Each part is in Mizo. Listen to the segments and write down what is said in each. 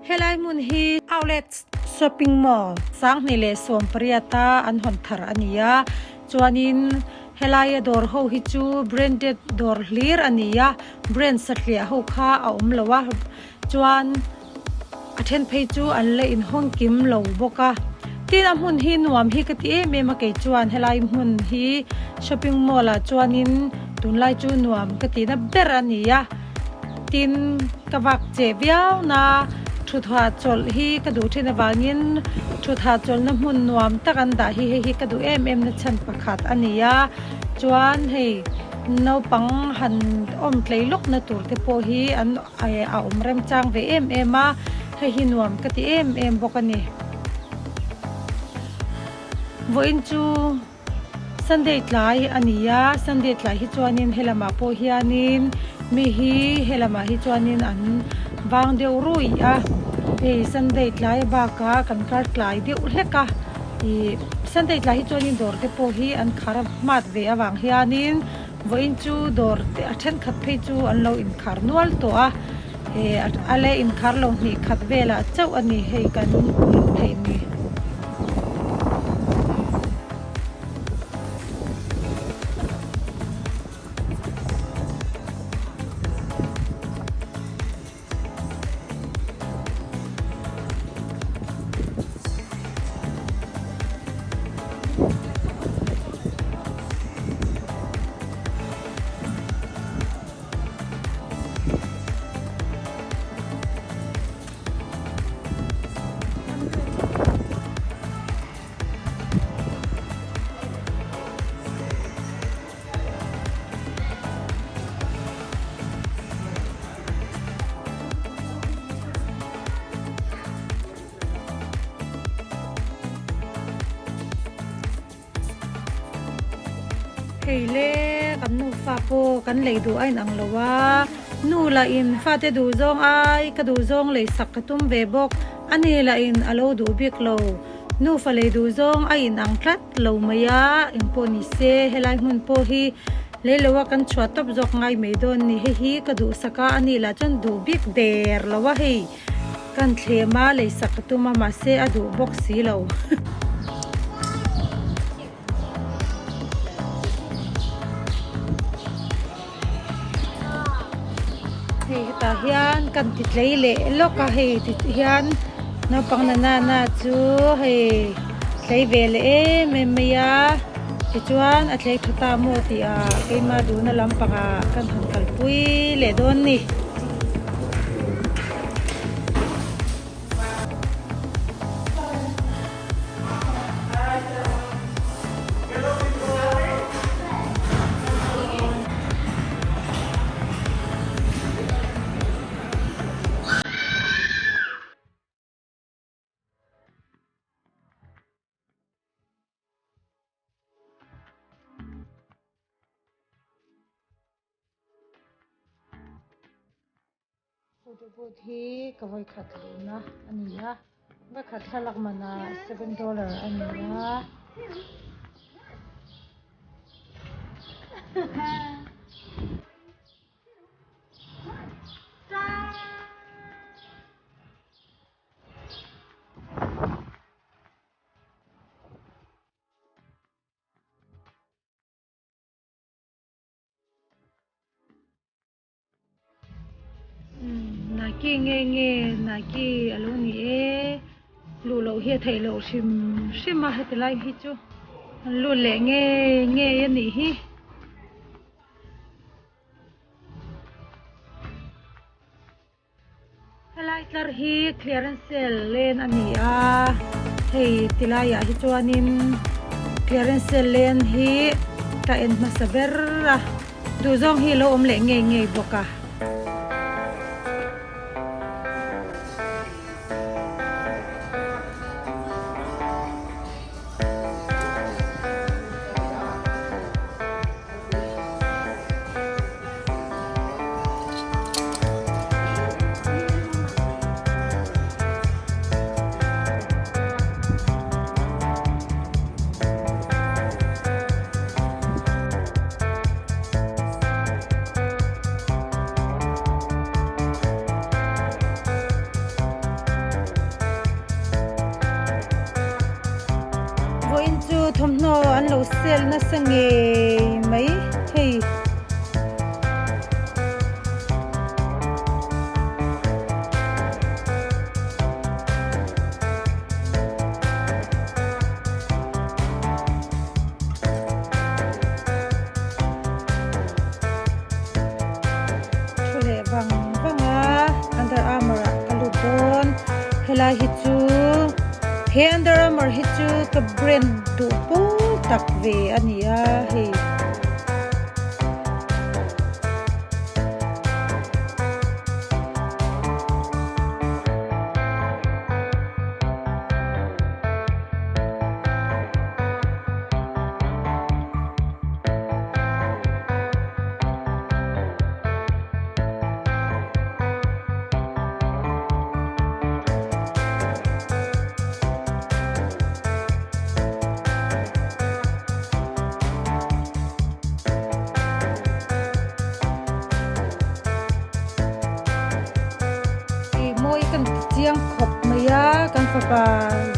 Helai hmun hi Outlet Shopping Mall 2018 a an hawn thar a ni a, chuanin helaia dawr ho hi chu branded dawr hlir a ni a, brand satliah ho kha a awm lo a, chuan a then phei chu an la inhawng kim lo bawk a. Tin a hmun hi nuam hi ka ti em em a kei chuan helai hmun hi shopping mall ah chuanin tunlai chu nuam ka tihna ber a ni a. Tin ka vak che viau na thutha chawlh hi ka duh thin avangin thutha chawlhna hmun nuam tak an dah hi hei hi ka duh em em na chhan pakhat a ni a chuan hei naupang han awm tlei lawk na tur te pawh hi an a awm remchang ve em em a hei hi nuam ka ti em em bawk a ni. Vawiin chu Sunday tlai a ni a, Sunday tlai hi chuanin helamah pawh hianin mi hi helamah hi chuanin an vang deuh ruih a, hei Sunday tlai bakah kan kar tlai deuh hlek a, ih Sunday tlai hi chuanin dawr te pawh hi an khar hmat ve avang hianin vawiin chu dawr te a thenkhat phei chu an lo inkhar nual tawh a, eh a la inkhar lo hnih khat velah chauh a ni hei kan hmuh theih ni. Hei le kan nufa pawh kan lei duh a inang lo a, nu lah in fate duh zawng ai ka duh zawng lei sak ka tum ve bawk, ani lah in a lo duh bik lo, nufa lei duh zawng a inang tlat lo mai a, engpawh ni se helai hmun pawh hi lei lo a kan chhuah tawp zawk ngai mai dawn ni, hei hi ka duh sak a, ani lah chuan duh bik der lo a hei. Kan thlem a, lei sak ka tum a, mahse a duh bawk si lo. Hei hetah hian kan ti tlei leh lawk a, hei ti hian naupang na na na chu hei tlei ve leh em em mai a, tichuan a tlei tha ta maw tih ah keimah duhna lampangah kan han kalpui leh dawn ni. Photo booth hi ka vawi khat luhna a ni a vawi khat thlalak manah $7 a ni a. Nike nge nge Nike a lo ni e luh loh hi a theih loh hrim hrim a heti lai hi chu an lut leh nge nge a nih hi. Helai tlar hi clearance sale lane a ni a, hei tilaiah hi chuanin clearance sale lane hi ka en hmasa ber a, duhzawng hi a lo awm leh ngei ngei bawk a. thawmhnaw an lo sale nasa ngei mai hei. Thu leh vang vang a Under Armour ah ka lut dawn helai hi chu he Under Armour hi chu ka brand duh pawl tak ve a ni a hei. Ih mawi kan ti chiang khawp mai a kan fapa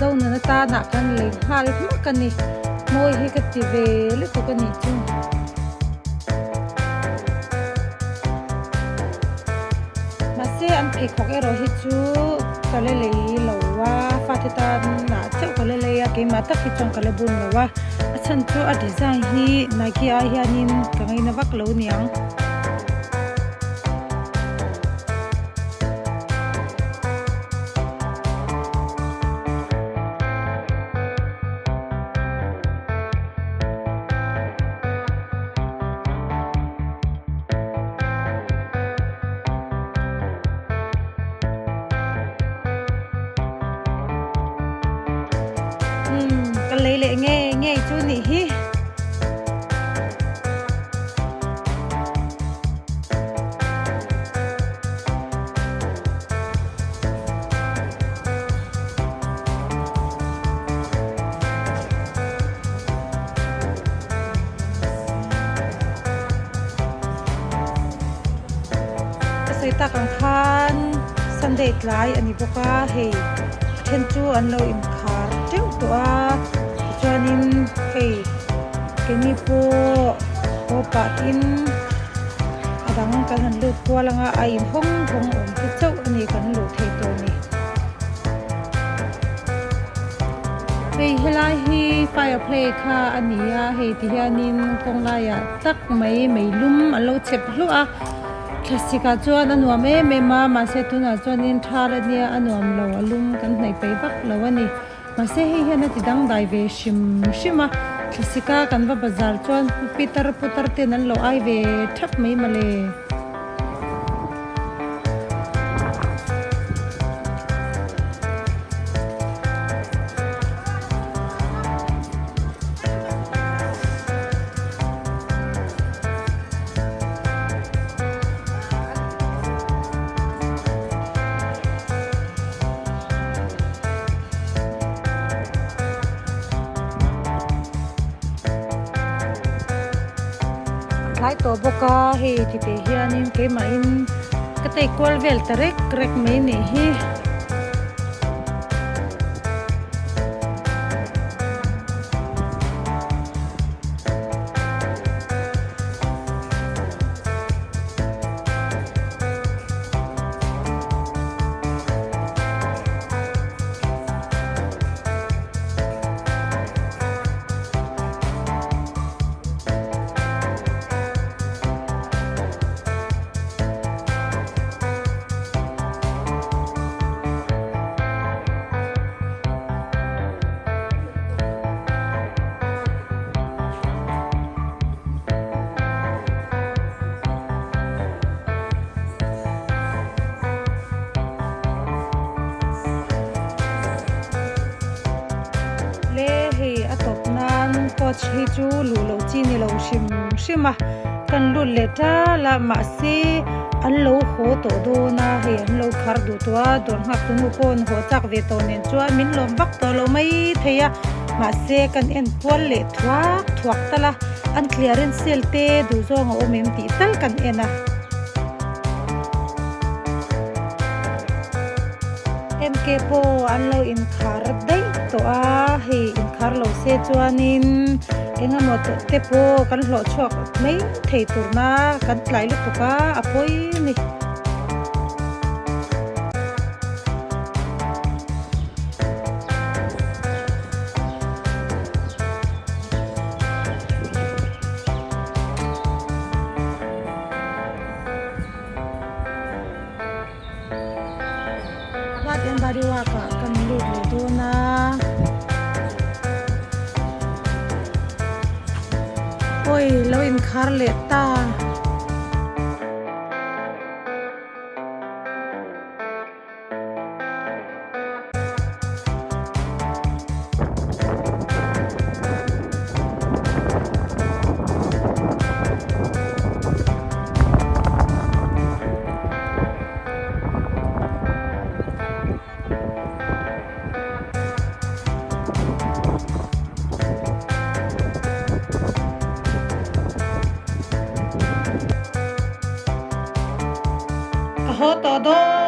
Zonun atana kan lei nghal hmak a ni mawi hi ka ti ve lutuk a nih chu. Mahse an pheikhawk erawh hi chu ka la lei lo a fate tan ah chauh ka la lei a keimah tak hi chuan ka la bun lo a a chhan chu a design hi Nike ah hianin ka ngaina vak lo niang. Umm ka lei leh ngei ngei chu nih hi. Ka sawi tak ang khan Sunday tlai a ni bawk a hei a then chu an lo inkhar teuh tawh a tichuanin hei keini pawh haw pahin a dang kan han lut kual anga a inhawng hawng awm te chauh a ni kan luh theih tawh ni. Hei helai hi fire play kha a ni a hei ti hianin kawng laiah tak mai meilum an lo chep hluah a thlasik ah chuan a nuam em em a mahse tunah chuanin thal a nia a nuam lo a lum kan hnaih peih vak lo a ni mahse hei hian a ti dangdai ve hrim hrim a thlasik a kan va bazar chuan pitar putar ten an lo ai ve thap mai mawle. A tlai tawh bawk a hei titeh hianin keimahin ka tei kual vel ta rek rek mai nih hi. Le hei a tawp nan coach hi chu luh loh chi ni lo hrim hrim a kan lut leh tal a mahse an lo haw tawh dawn a hei an lo khar duh tawh a dawr nghak tu nu pawh an haw chak ve tawh nen chuan min lawm vak tawh lo mai thei a mahse kan en kual leh thuak thuak tal a an clearance sale te duh zawng a awm em tih tal kan en a. MK pawh an lo inkhar daih tawh. tawh a, hei inkhar lo se chuanin eng emaw te pawh kan hlawh chhuak mai thei turna kan tlai lutuk a, a pawi a ni. Bath and Body Work ah kan lut leh dawn a. Awi lo inkhar leh ta. Ka haw tawh dawn.